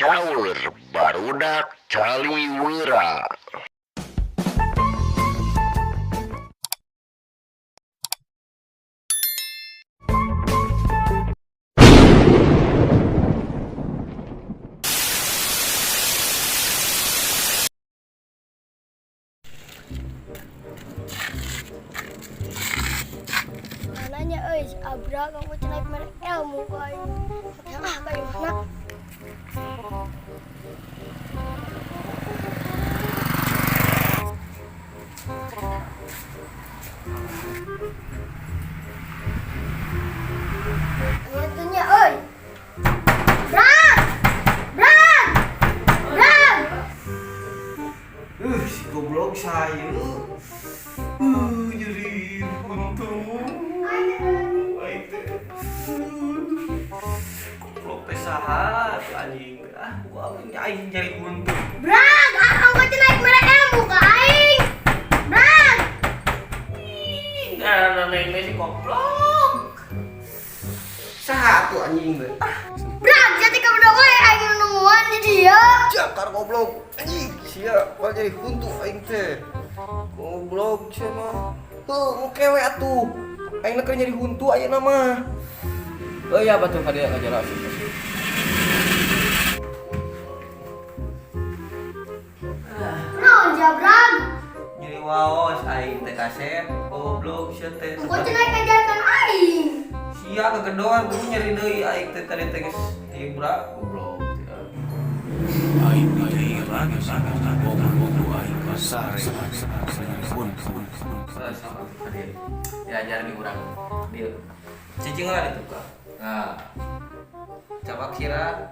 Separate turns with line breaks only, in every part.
Caur barudak Caliwera.
Nanya euy, si Abra kamu cenah mere ilmu ka aing. Ah, ka imahna. Aya teh nya euy. Brag! Brag! Brag!
Si goblok saya. Nyeri untung. Aing teh. Goblok teh saha tuh anjing. Ah, gua aing nyeri untung.
Brag, akang kok cenah mere ilmu ka aing. Brag!
Nah, neng si goblok. Saha tuh anjing teh? Ah,
Brag, jadi kamu wae aing nu nungguan di dieu.
jakar goblok. Anjing, sia bakal nyeri huntu aing teh. Goblok sia mah. Heuh, engke we atuh. Aing keur nyeri huntu ayeuna mah. Oh iya, batu ka dieu ngajar asup.
Naon jabrag?
Nyeri waos aing teh kasep, goblok sia teh.
Kok cenah ngajarkan aing?
Sia kegedoan kudu nyeri deui aing teh tadi teh geus tibra goblok.
Aing dijailan goblok aing sare pun.
Diajar di urang. Dieu. Cicing lah itu kak. Nah, cabak sirah,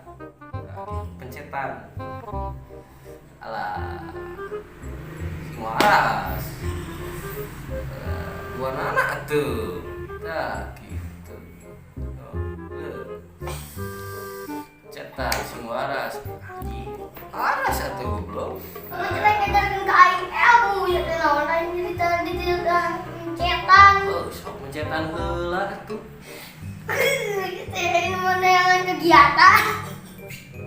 nah, pencetan. Alah, sing waras. Dua anak tuh. Tah gitu. Oh, Pencetan sing waras. Anjing. Waras atuh goblok.
Kok cenah ngajarkan ka aing ilmu ya teh naon aing jadi teh di dieu pencetan.
Oh, sok pencetan heula atuh.
Gitu aing mau neangan kegiatan.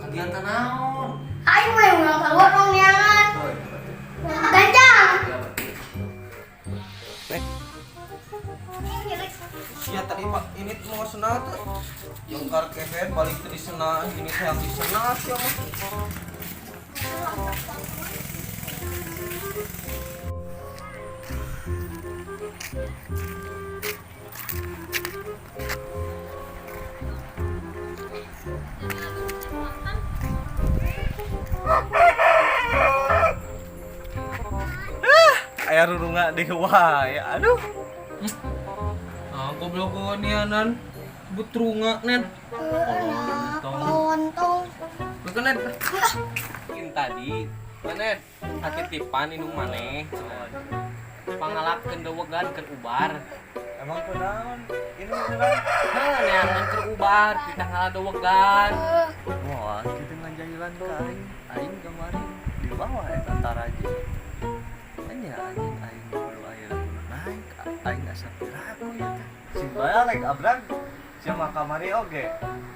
Kegiatan naon?
Aing mah yang urang keluar dong neangan.
Oh, iya, betul.
Ganjang.
Iya, betul. Sia tadi mah ini tuh mau senal tuh. Jongkar kehet balik tadi senal, ini teh yang disenal sia mah. Aya rurunga deui wae. Aduh.
Ah, goblok nianan butrunga nen.
Lontong.
Bukan nen. Mungkin tadi nen katitipan indung maneh. Pangalakeun dewegan keur ubar.
Emang kunaon? Ini beneran.
Heuh, neangan keur ubar, kita ngala dewegan.
Wah, kitu ngajahilan ka aing. Aing kamari di bawah eta taraje. Nya anjing aing kudu ayeuna kudu naik. Aing asa piraku ya teh. Si balik abrag sia mah kamari oge.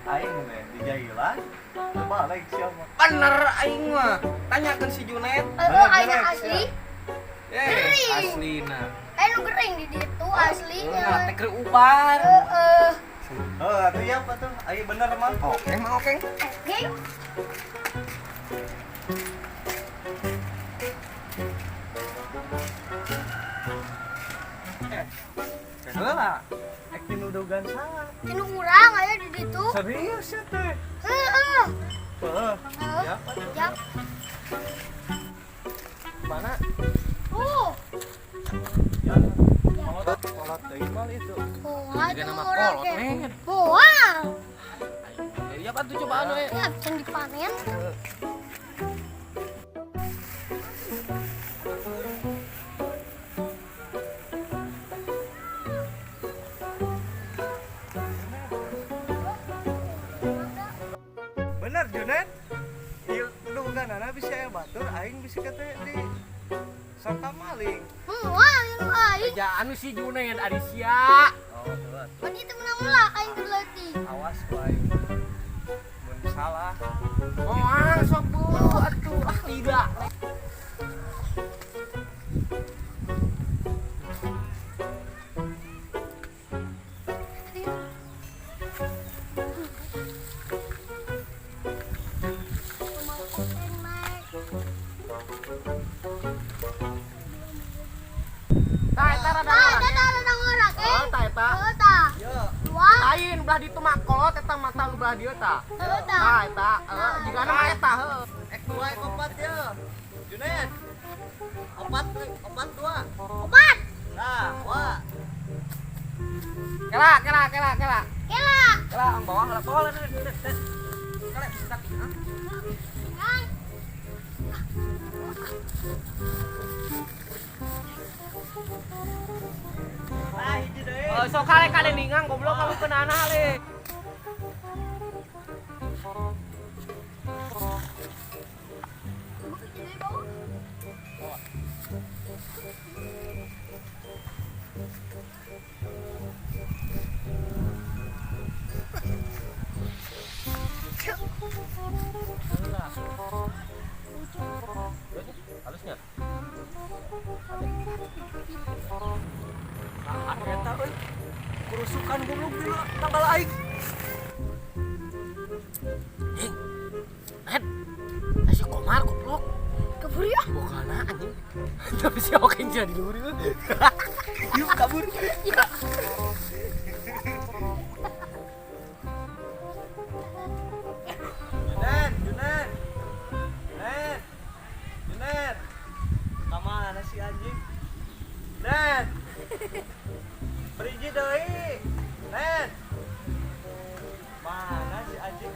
Aing we dijahilan. Teu balik sia mah.
Bener aing mah. Tanyakeun si Junet.
Heeh, aing asli.
Eh,
Gering.
aslina.
Aing nu gering di ditu aslinya.
Nah, teh keur ubar.
Heeh.
Heuh, atuh ya apa tuh? Aing bener mah.
Oke, mah oke.
Oke.
Heula. Ek tinudugan saha?
Tinu urang aya di ditu.
Serius ya teh.
Heeh.
Heuh.
Heeh.
Ya apa tuh?
Yap.
Mana?
Tuh.
Ya. Kolot, kolot deui mah itu.
Wah,
Juga nama
urang
kolot,
teh.
nen.
Wah.
Ya apa tuh cobaan we.
Ya, can dipanen.
Bener Junet. Ieu duganana bisa aya batur aing bisa kata di sangka maling.
Wah, ini aing.
Ya anu si Junet ari sia.
Oh, heuh.
Pan itu menang mulak aing keur leutik.
Awas ku aing. Mun Salah.
Moal sok buru atuh ah lida. Tah eta rada
Tah, eta rada ngorak eh.
Oh, tah eta.
Heuh tah. Dua.
Lain belah ditu mah kolot eta mata lu belah dieu tah.
Heuh tah.
Tah eta, heuh jigana mah eta heuh.
Ek dua ek opat ya. Junet. Opat opat dua.
Opat.
Nah, wah.
Kela kela kela kela.
Kela.
Kela ang bawah lah bawah lah. Kela bisa ah.
Kang.
Ah, hiji deui.
Oh, sok kale kale ningang goblok kamu kenana le. Halusnya.
Ah, eta euy. Kerusukan goblok dina tanggal aing.
Hing. Net. Si Komar goblok.
Kabur ya.
Bokana anjing. Tapi si Okeng jadi luhur itu. Yuk kabur.
Junet, Junet. Net. Junet. Kamana si anjing? Net. Beriji deui. Net. Mana si anjing?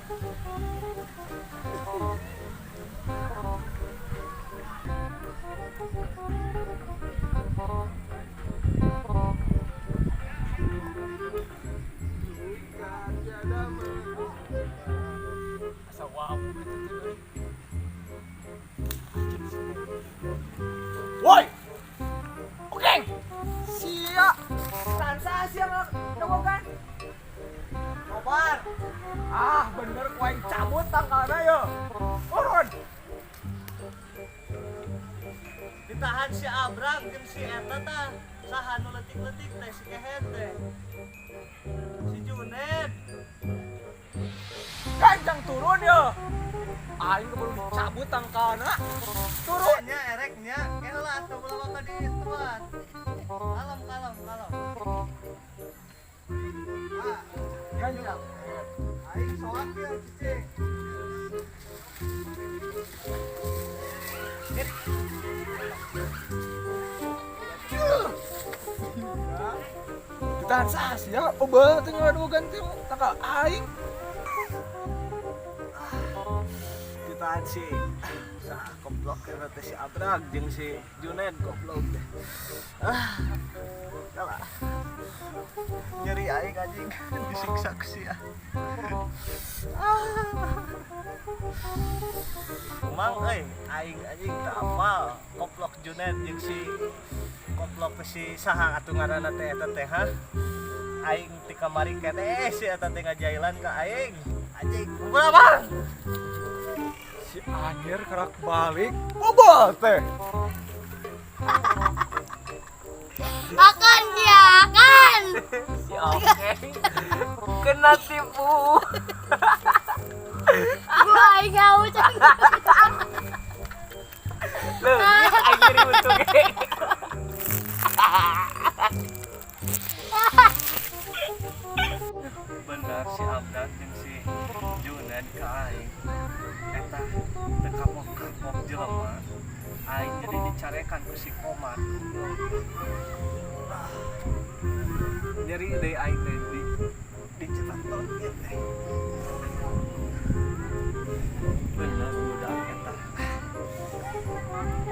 Asa wow Woi. Okeng. Sia. Sansa sia dawogan.
Kobar.
Ah, bener ku aing cabut tangkalna yo. Turun.
Ditahan si Abrang jeung si eta tah. Saha nu leutik-leutik teh si kehet teh. Si Junet.
Ganjang turun yo. Aing keburu dicabut tangkalna. Turun.
Nya ereknya kela atuh ulah maka diituan. Kalem kalem kalem. Ah,
Ganjang.
aing soak ya cicing.
Ditahan sah sia, obal teh ngadawogan teh tangkal aing.
Ditahan si sah goblok eta teh si Abrang jeung si Junet goblok teh. Ah. Kalah. Nyeri aing anjing disiksa ku sia. Ah. Mang euy, aing anjing teu apal goblok Junet jeung si goblok si saha atuh ngaranna teh eta teh ha. Aing ti kamari keneh si eta teh ngajailan ka aing. Anjing, kumaha Bang?
Si anjir kerak balik. Bobol teh.
Akan dia akan.
Si Okeng kena tipu.
Gua aing haus.
Leungit aing nyeri untung ge.
Bener si Abdan jeung si Junet ka aing. Eta teu kapok-kapok jelema. Aing jadi dicarekan ku si Komar. Ah. Nyeri deui aing teh di dicetak teh. Bener